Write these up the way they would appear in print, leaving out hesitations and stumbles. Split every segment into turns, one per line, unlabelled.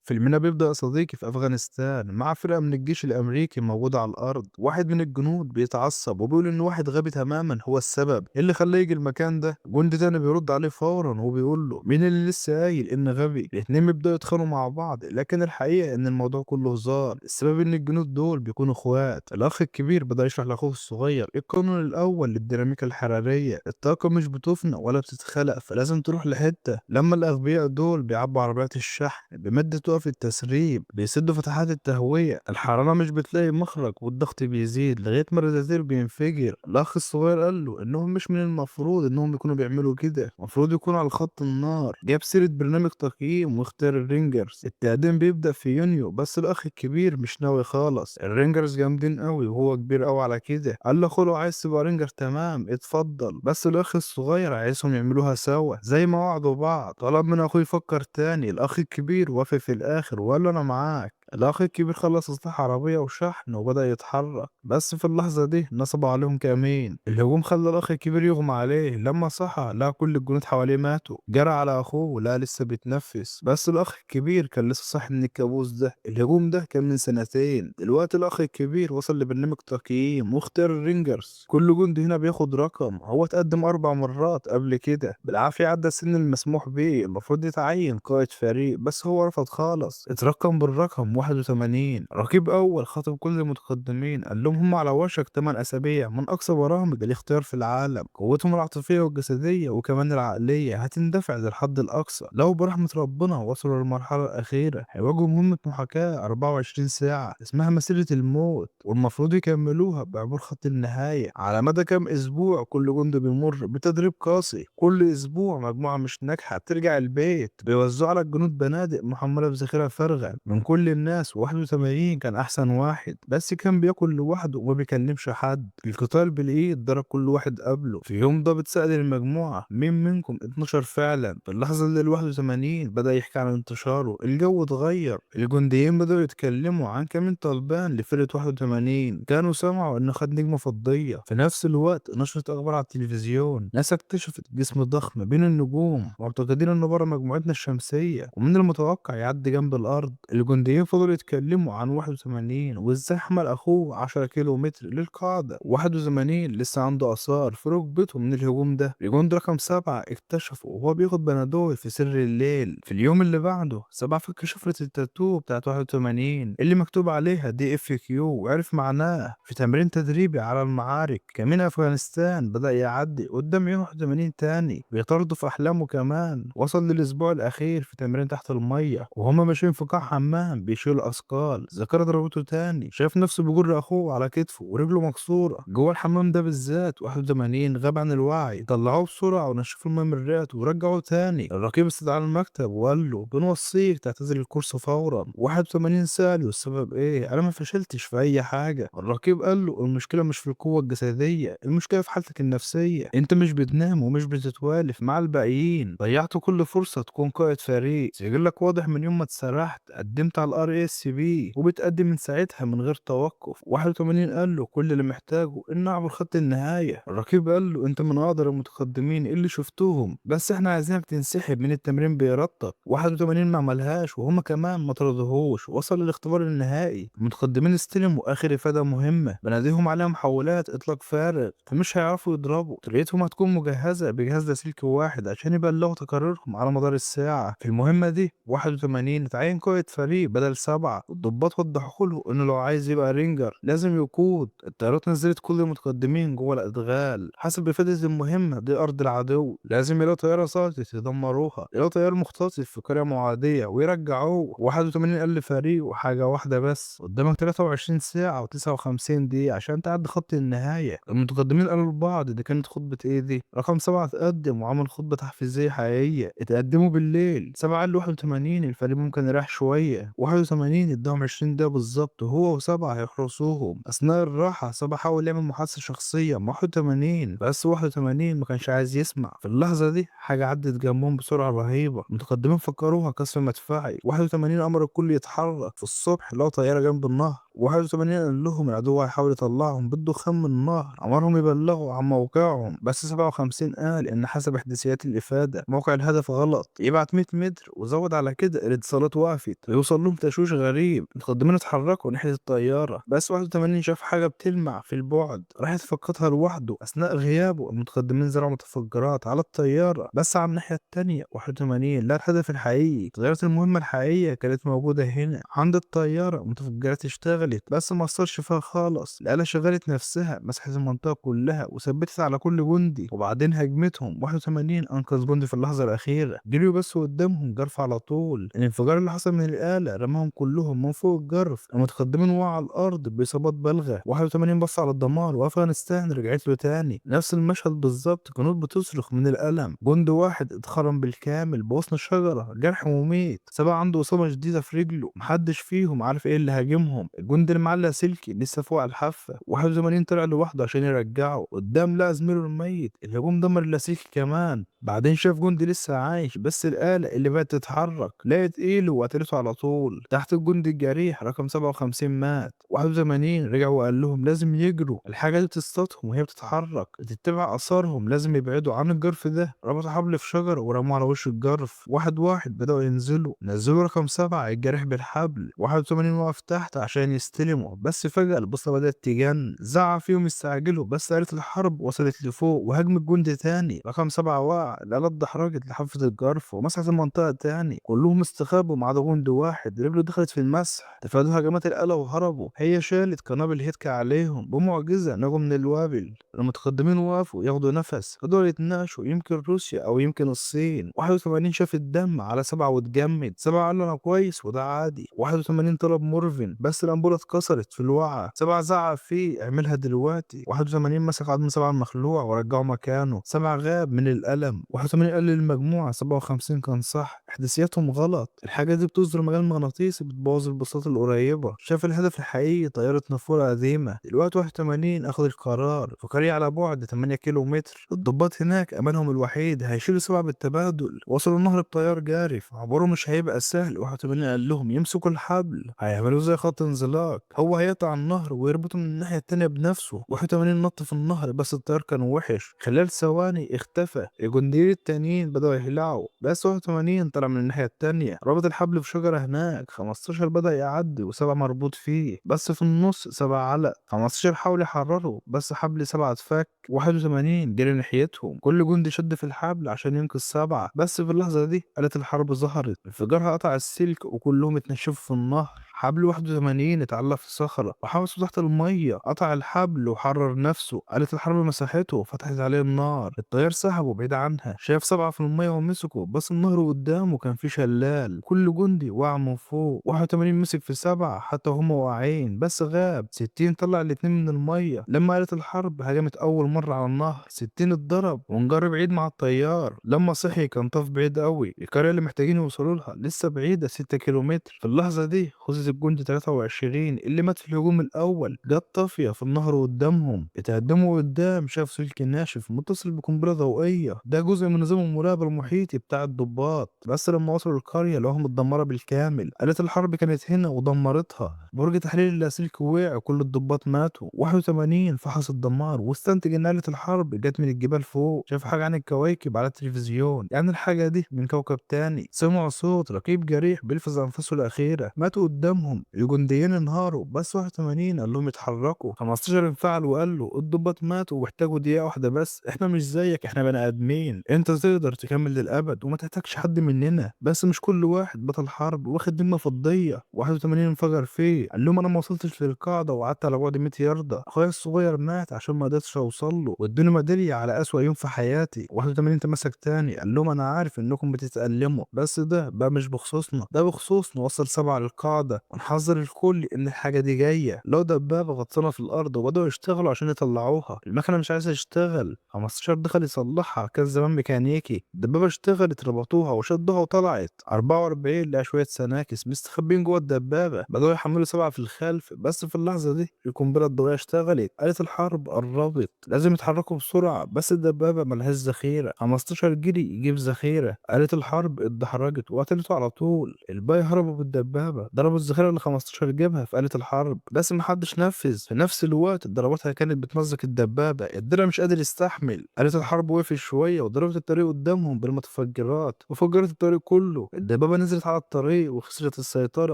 فيلمنا بيبدأ يا صديقي في أفغانستان مع فرقة من الجيش الأمريكي موجودة على الأرض. واحد من الجنود بيتعصب وبيقول إن واحد غبي تماما هو السبب اللي خلاه يجي المكان ده. جندي تاني بيرد عليه فورا وبيقول له مين اللي لسه قايل إن غبي؟ الاتنين بيبدأوا يتخانقوا مع بعض، لكن الحقيقة إن الموضوع كله هزار. السبب إن الجنود دول بيكونوا إخوات. الأخ الكبير بدأ يشرح لأخوه الصغير القانون الأول للديناميكا الحرارية، الطاقة مش بتفنى ولا بتتخلق، فلازم تروح لحتة. لما الأغبياء دول بيعبوا عربيات الشحن بمادة توقف التسريب، بيسدوا فتحات التهوية، الحرارة مش بتلاقي مخرج والضغط بيزيد لغاية ما الرادياتير بينفجر. الأخ الصغير قال له إنهم مش من المفروض إنهم يكونوا بيعملوا كده، المفروض يكونوا على خط النار. جاب سيرة برنامج تقييم واختيار ال Rangers. التقديم بيبدأ في يونيو، بس الأخ الكبير مش ناوي خالص. ال Rangers جامدين قوي وهو كبير قوي على كده. قال له خلو عايز تبقى Ranger تمام اتفضل، بس الأخ الصغير عايزهم يعملوها سوا زي ما وعدوا بعض. طلب من أخوه يفكر تاني. الأخ الكبير وافق في الآخر وقال له أنا معاك. الأخ الكبير خلص إصلاح عربية وشحن وبدأ يتحرك، بس في اللحظة دي نصبوا عليهم كمين. الهجوم خلى الأخ الكبير يغمى عليه. لما صحى لقى كل الجنود حواليه ماتوا. جرى على أخوه ولقى لسه بيتنفس، بس الأخ الكبير كان لسه صاحي من الكابوس ده. الهجوم ده كان من سنتين. دلوقتي الأخ الكبير وصل لبرنامج تقييم واختيار ال Rangers. كل جندي هنا بياخد رقم. هو اتقدم 4 مرات قبل كده، بالعافية عدى السن المسموح بيه، المفروض يتعين قائد فريق بس هو رفض خالص. اترقم بالرقم 81. رقيب أول خاطب كل المتقدمين، قال لهم هم على وشك 8 أسابيع من أقصى برامج الاختيار في العالم. قوتهم العاطفية والجسدية وكمان العقلية هتندفع للحد الأقصى. لو برحمة ربنا وصلوا للمرحلة الأخيرة هيواجهوا مهمة محاكاة 24 ساعة اسمها مسيرة الموت، والمفروض يكملوها بعبور خط النهاية. على مدى كام أسبوع كل جندي بيمر بتدريب قاسي. كل أسبوع مجموعة مش ناجحة بترجع البيت. بيوزعوا على الجنود بنادق محملة بذخيرة فارغة من كل الناس. 81 كان أحسن واحد، بس كان بياكل لوحده وما بيكلمش حد. القتال بالإيد ضرب كل واحد قبله. في يوم ضابط سأل المجموعة مين منكم 12 فعلا. في اللحظة اللي ال 81 بدأ يحكي عن انتشاره، الجو اتغير. الجنديين بدأوا يتكلموا عن كمين طالبان لفرقة 81، كانوا سمعوا إنه خد نجمة فضية. في نفس الوقت نشرت أخبار على التلفزيون، ناسا اكتشفت جسم ضخم بين النجوم معتقدين إنه بره مجموعتنا الشمسية ومن المتوقع يعدي جنب الأرض. الجنديين فضلوا يتكلموا عن 81 وإزاي حمل أخوه 10 كيلو متر للقاعدة. 81 لسه عنده آثار في ركبته من الهجوم ده. الجندي رقم 7 اكتشفه وهو بياخد بنادول في سر الليل. في اليوم اللي بعده 7 فك شفرة التاتو بتاعت 81 اللي مكتوب عليها DFQ وعرف معناه. في تمرين تدريبي على المعارك كمين أفغانستان بدأ يعدي قدام عيون 81 تاني، بيطارده في أحلامه كمان. وصل للأسبوع الأخير في تمرين تحت المية وهما ماشيين في قاع حمام بيشيلوا أثقال. ذاكرة ضربته تاني، شاف نفسه بيجر أخوه على كتفه ورجله مكسورة. جوه الحمام ده بالذات 81 غاب عن الوعي. طلعوه بسرعة ونشفوا المية من رئته ورجعوه تاني. الرقيب استدعاه المكتب وقال له بنوصيك تعتزل الكورس فورا. 81 سأله السبب ايه؟ انا ما فشلتش في اي حاجة. الرقيب قال له المشكلة مش في القوة الجسدية، المشكلة في حالتك النفسية. انت مش بتنام ومش بتتوالف مع الباقيين، ضيعت كل فرصة تكون قائد فريق. سجلك واضح من يوم ما اتسرحت، قدمت على ال RSP وبتقدم من ساعتها من غير توقف. 81 قال له كل اللي محتاجه ان اعبر خط النهاية. الرقيب قال له انت من اقدر المتقدمين اللي شفتهم، بس احنا عايزينك تنسحب من التمرين بارادتك. 81 ما عملهاش وهما كمان ما طردوهوش. وصل للاختبار النهائي، المتقدمين استلموا اخر افادة مهمة، بناديهم عليها محاولات اطلاق فارغ فمش هيعرفوا يضربوا. طريقتهم هتكون مجهزة بجهاز لاسلكي واحد عشان يبلغوا تقاريرهم على مدار الساعة. في المهمة دي 81 اتعين قائد فريق بدل 7. الضباط وضحوا له انه لو عايز يبقى Ranger لازم يقود. الطيارات نزلت كل المتقدمين جوه الادغال. حسب افادة المهمة دي ارض العدو، لازم يلاقوا طيارة سقطت يدمروها، يلاقوا طيار مختطف في قرية معادية ويرجعوه. 81 قال لفريقه حاجة واحدة بس، قدامك 23 ساعة و59 دقيقة عشان تعدي خط النهاية. المتقدمين قالوا لبعض دي كانت خطبة ايه دي؟ رقم 7 اتقدم وعمل خطبة تحفيزية حقيقية. اتقدموا بالليل. 7 قال 81 الفريق ممكن يريح شوية. 81 اداهم 20 دقيقة بالظبط، هو وسبعة هيحرسوهم. أثناء الراحة 7 حاول يعمل محادثة شخصية مع 81، بس 81 ما كانش عايز يسمع. في اللحظة دي حاجة عدت جنبهم بسرعة رهيبة. المتقدمين فكروها قصف مدفعي. 81 أمر الكل يتحرك. في الصبح لقوا طيارة جنب النهر. 81 قال لهم العدو هيحاول يطلعهم بالدخان من النهر، أمرهم يبلغوا عن موقعهم، بس 57 قال إن حسب إحداثيات الإفادة موقع الهدف غلط، يبعت 100 متر وزود على كده الاتصالات وقفت، ويوصل لهم تشويش غريب. المتقدمين اتحركوا ناحية الطيارة، بس 81 شاف حاجة بتلمع في البعد، راح يتفقدها لوحده. أثناء غيابه المتقدمين زرعوا متفجرات على الطيارة، بس على الناحية التانية 81 لا الهدف الحقيقي. طيارة المهمة الحقيقية كانت موجودة هنا عند الطيارة، متفجرات اشتغلت بس ما أثرش فيها خالص. الآلة شغلت نفسها، مسحت المنطقة كلها وثبتت على كل جندي، وبعدين هجمتهم. 81 أنقذ جندي في اللحظة الأخيرة، جريوا بس قدامهم جرف على طول. الانفجار اللي حصل من الآلة رماهم كلهم من فوق الجرف، المتقدمين وقعوا على الأرض بإصابات بالغة. 81 بص على الدمار وأفغانستان رجعت له تاني، نفس المشهد بالظبط، جنود بتصرخ من الألم، جند واحد اتخرم بالكامل بغصن شجرة، جرح مميت. 7 عنده إصابة شديدة في رجله، محدش فيهم عارف ايه اللي هاجمهم. الجندي اللي معاه اللاسلكي لسه فوق على الحافة. 81 طلع لوحده عشان يرجعه، قدام لقى زميله الميت، الهجوم دمر اللاسلكي كمان. بعدين شاف جندي لسه عايش، بس الآلة اللي بقت تتحرك لقت ايده وقتلته على طول. تحت الجندي الجريح رقم 57 مات. 81 رجع وقال لهم لازم يجروا، الحاجة دي بتصطادهم وهي بتتحرك، بتتبع آثارهم، لازم يبعدوا عن الجرف ده. ربطوا حبل في شجرة ورموه على وش الجرف. واحد واحد بدأوا ينزلوا، نزلوا رقم 7 الجريح بالحبل. 81 وقف تحت عشان يستلموا، بس فجأة البوصلة بدأت تجن، زعق فيهم يستعجلوا، بس آلة الحرب وصلت لفوق وهجمت جندي تاني. رقم 7 وقع، الآلة اتدحرجت لحافة الجرف ومسحت المنطقة تاني، كلهم استخبوا ما عدا جندي واحد رجله دخلت في المسح. تفادوا هجمات الآلة وهربوا، هي شالت قنابل هيتكا عليهم، بمعجزة نجوا من الوابل. المتقدمين وقفوا ياخدوا نفس، فضلوا يتناقشوا يمكن روسيا أو يمكن الصين. 81 شاف الدم على 7 واتجمد، 7 قال له أنا كويس وده عادي. 81 طلب مورفين بس الأنبولة اتكسرت في الوعي، 7 زعق فيه اعملها دلوقتي. 81 مسك عظم 7 المخلوع ورجعه مكانه، 7 غاب من الألم. 81 قال للمجموعة 57 كان صح، إحداثياتهم غلط، الحاجة دي بتصدر مجال مغناطيسي بتبوظ البساط القريبة. شاف الهدف الحقيقي طيارة نافورة قديمة. دلوقتي 81 أخذ القرار في قرية على بعد 8 كيلو متر، الضباط هناك أملهم الوحيد هيشيلوا 7 بالتبادل. وصلوا النهر بطيار جارف، عبوره مش هيبقى سهل. 81 قال لهم يمسكوا الحبل، هيعملوا زي خط انزلاق، هو هيقطع النهر ويربطه من الناحية التانية بنفسه. 81 نط في النهر بس الطيار كان وحش، خلال ثواني اختفى. الجنديين التانيين بدأوا يهلعوا، بس 81 طلع من الناحية التانية، ربط الحبل في شجرة هناك. 15 بدأ يعدي وسبعة مربوط فيه، بس في النص 7 علق. 15 حاول يحرره بس حبل 7 اتفك. 81 جري ناحيتهم، كل جندي شد في الحبل عشان ينقذ 7، بس في اللحظة دي آلة الحرب ظهرت، انفجارها قطع السلك وكلهم اتنشفوا في النهر. حبل 81 اتعلق في صخرة وحبسه تحت المية، قطع الحبل وحرر نفسه. آلة الحرب مسحته وفتحت عليه النار، الطيار سحبه بعيد عنها، شاف 7 في المية ومسكه، بس النهر قدامه كان فيه شلال، كل جندي وقع من فوق. 81 مسك في 7 حتى وهم واقعين بس غاب. 60 طلع الاتنين من المية لما آلة الحرب هجمت أول مرة على النهر. 60 اتضرب وانجر بعيد مع الطيار، لما صحي كان طاف بعيد قوي. القرية اللي محتاجين يوصلوا لها لسه بعيدة 6 كيلومتر. في اللحظة دي خزت الجندي 23 اللي مات في الهجوم الأول، جت طافية في النهر قدامهم. اتقدموا قدام، شاف سلك ناشف متصل بقنبلة ضوئية، ده جزء من نظام المراقبة المحيطي بتاع الضباط. بس لما وصلوا القرية لقوها متدمرة بالكامل، آلة الحرب كانت هنا ودمرتها. برج تحليل اللاسلكي وقع وكل الضباط ماتوا. 81 فحص الدمار واستنتج ان آلة الحرب جت من الجبال فوق، شاف حاجة عن الكواكب على التلفزيون، يعني الحاجة دي من كوكب تاني. سمعوا صوت رقيب جريح بيلفظ أنفاسه الأخيرة، ماتوا قدامهم. الجنديين انهاروا، بس 81 قال لهم يتحركوا. 15 انفعل وقال له الضباط ماتوا واحتاجوا دقيقة واحدة بس، احنا مش زيك، احنا بني آدمين، انت تقدر تكمل للأبد وما تحتاجش حد مننا، بس مش كل واحد بطل حرب واخد نجمة فضية. 81 انفجر فيه، قال لهم انا ما وصلتش للقاعدة وقعدت على بعد 100 ياردة، اخويا الصغير مات عشان ما قدرتش اوصل له، وادوني ميدالية على أسوأ يوم في حياتي. 81 تمسك تاني، قال لهم انا عارف انكم بتتألموا، بس ده بقى مش بخصوصنا، ده بخصوص نوصل 7 للقاعدة ونحذر الكل ان الحاجة دي جاية. لو دبابة غطسانة في الارض وبدأوا يشتغلوا عشان يطلعوها، المكنة مش عايزة تشتغل. 15 دخل يصلحها، كان زمان ميكانيكي. الدبابة اشتغلت، ربطوها وشدوها وطلعت. 44 لقى شوية سناكس مستخبين جوه الدبابة، بدأوا يحملوا 7 في الخلف، بس في اللحظة دي القنبلة الضوئية اشتغلت، آلة الحرب قربت، لازم يتحركوا بسرعة، بس الدبابة ملهاش ذخيرة. 15 جري يجيب ذخيرة، آلة الحرب اتدحرجت وقتلته على طول. الباقي هربوا بالدبابة، ضربوا الذخيرة ذخيرة ل 15 جبهة في آلة الحرب، بس محدش نفذ. في نفس الوقت ضرباتها كانت بتمزق الدبابة، الدرع مش قادر يستحمل. آلة الحرب وقفت شوية وضربت الطريق قدامهم بالمتفجرات وفجرت الطريق كله. الدبابة نزلت على الطريق وخسرت السيطرة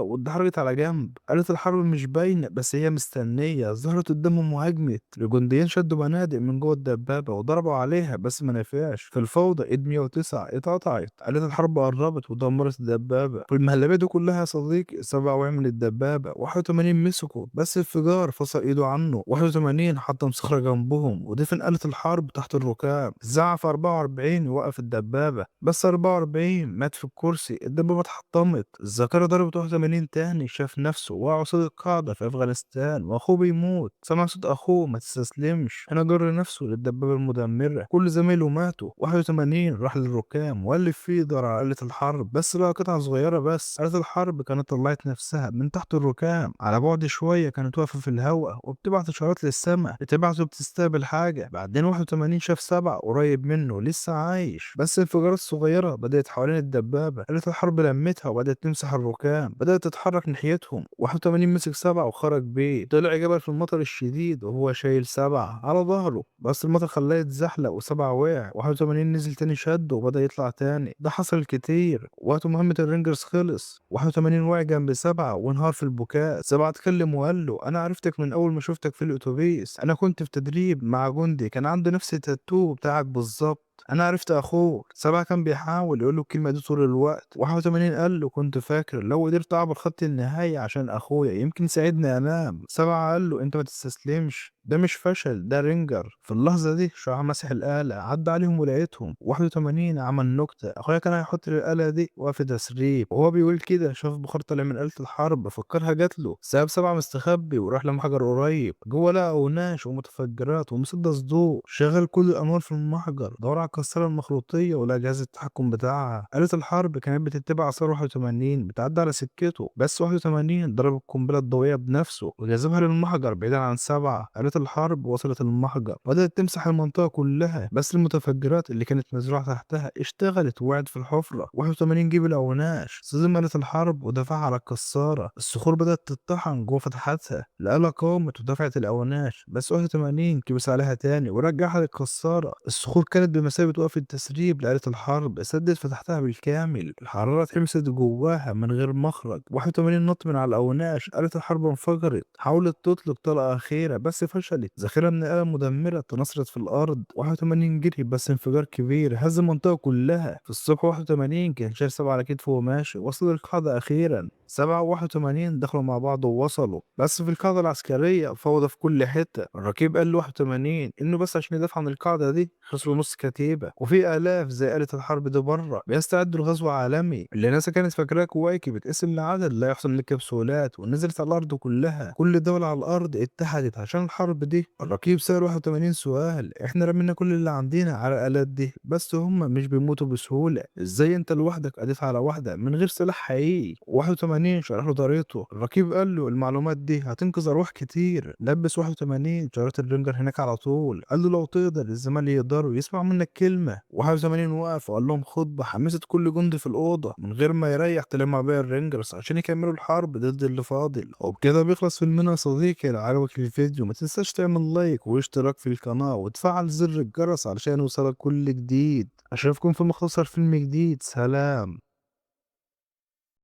واتدحرجت على جنب. آلة الحرب مش باينة بس هي مستنية، ظهرت قدامهم وهجمت. الجنديين شدوا بنادق من جوه الدبابة وضربوا عليها بس ما نفعش. في الفوضى ايد 109 اتقطعت. آلة الحرب قربت ودمرت الدبابة. في المهلبية دي كلها يا صديقي 7 وقع من الدبابة، 81 مسكوا بس انفجار فصل ايده عنه. 81 حطم صخرة جنبهم ودفن آلة الحرب تحت الركام. زعق في 44 وقف الدبابة، بس 44 مات في الكرسي، الدبابة اتحطمت. الذاكرة ضربت 81 تاني، شاف نفسه وقع قصاد القاعدة في أفغانستان وأخوه بيموت. سمع صوت أخوه ما تستسلمش، هنا جر نفسه للدبابة المدمرة، كل زمايله ماتوا. 81 راح للركام وقلب فيه دار على آلة الحرب، بس لقى قطعة صغيرة بس. آلة الحرب كانت طلعت نفسها من تحت الركام على بعد شوية، كانت واقفة في الهواء وبتبعت إشارات للسماء، بتبعت وبتستقبل حاجة. بعدين 81 شاف 7 قريب منه لسه عايش، بس انفجارات صغيرة بدأت حوالين الدبابة. آلة الحرب لمتها وبدأت تمسح الركام، بدأت تتحرك ناحيتهم. 81 مسك 7 وخرج بيه، طلع جبل في المطر الشديد وهو شايل 7 على ظهره، بس المطر خلاه يتزحلق و7 وقع. 81 نزل تاني شده وبدأ يطلع تاني. ده حصل كتير. وقت مهمة الرينجرز خلص، 81 وقع جنب 7 وانهار في البكاء. 7 اتكلم وقال له انا عرفتك من اول ما شفتك في الاتوبيس، انا كنت في تدريب مع جندي كان عنده نفس التاتو بتاعك بالظبط، انا عرفت اخوك. 7 كان بيحاول يقول له الكلمة دي طول الوقت. 81 قال له كنت فاكر لو قدرت اعبر خط النهاية عشان اخويا يمكن يساعدني انام. 7 قال له انت ما تستسلمش، ده مش فشل، ده رينجر. في اللحظة دي شعاع مسح الآلة عدى عليهم ولقيتهم. 81 عمل نكتة، اخويا كان هيحط الآلة دي وقف تسريب. وهو بيقول كده شاف بخار طالع من آلة الحرب، فكرها جات له. ساب 7 مستخبي وراح لمحجر قريب، جوه لقى اوناش ومتفجرات ومسدس ضوء. شغل كل الانوار في المحجر، دور على الكسارة المخروطية ولا جهاز التحكم بتاعها. آلة الحرب كانت بتتبع آثار 81 بتعدي على سكته، بس 81 ضرب القنبلة الضوئية بنفسه وجذبها للمحجر بعيدا عن 7. آلة الحرب وصلت المحجر، بدأت تمسح المنطقة كلها، بس المتفجرات اللي كانت مزروعة تحتها اشتغلت ووقعت في الحفرة. 81 جيب الأوناش، صدم آلة الحرب ودفعها على الكسارة. الصخور بدأت تتطحن جوه فتحاتها. الآلة قامت ودفعت الأوناش، بس 81 كبس عليها تاني ورجعها للكسارة. الصخور كانت بمثابة وقف التسريب لآلة الحرب، سدت فتحتها بالكامل. الحرارة اتحبست جواها من غير مخرج. 81 نط من على الأوناش، آلة الحرب انفجرت، حاولت تطلق طلقة أخيرة بس فشلت. ذخيرة من الآلة المدمرة تنثرت في الأرض. 81 جري بس انفجار كبير هز المنطقة كلها. في الصبح 81 كان شايل 7 على كتفه وماشي، وصل القاعدة أخيرا. 7 و81 دخلوا مع بعض ووصلوا، بس في القاعدة العسكرية فوضى في كل حتة. الرقيب قال ل 81 إنه بس عشان يدافع عن القاعدة دي خسروا نص كتيبة، وفي آلاف زي آلة الحرب دي بره بيستعدوا لغزو عالمي. اللي ناسا كانت فاكراه كواكب اتقسم لعدد لا يحصل من الكبسولات ونزلت على الأرض كلها. كل دولة على الأرض اتحدت عشان الحرب دي. الرقيب سأل 81 سؤال، احنا رمينا كل اللي عندنا على الآلات دي بس هم مش بيموتوا بسهولة، ازاي انت لوحدك قضيت على واحدة من غير سلاح حقيقي؟ 81 شرح له طريقته. الرقيب قال له المعلومات دي هتنقذ ارواح كتير. لبس 81 شارات الرينجر هناك على طول، قال له لو تقدر الزمال يقدروا يسمعوا منك كلمة. 81 وقف وقال لهم خطبة حمست كل جندي في الأوضة، من غير ما يريح طلع مع باقي الرينجرز عشان يكملوا الحرب ضد اللي فاضل. وبكده بيخلص فيلمنا يا صديقي. لو عجبك الفيديو ما تنساش تعمل لايك واشتراك في القناة وتفعل زر الجرس علشان يوصلك كل جديد. اشوفكم في مختصر فيلم جديد. سلام.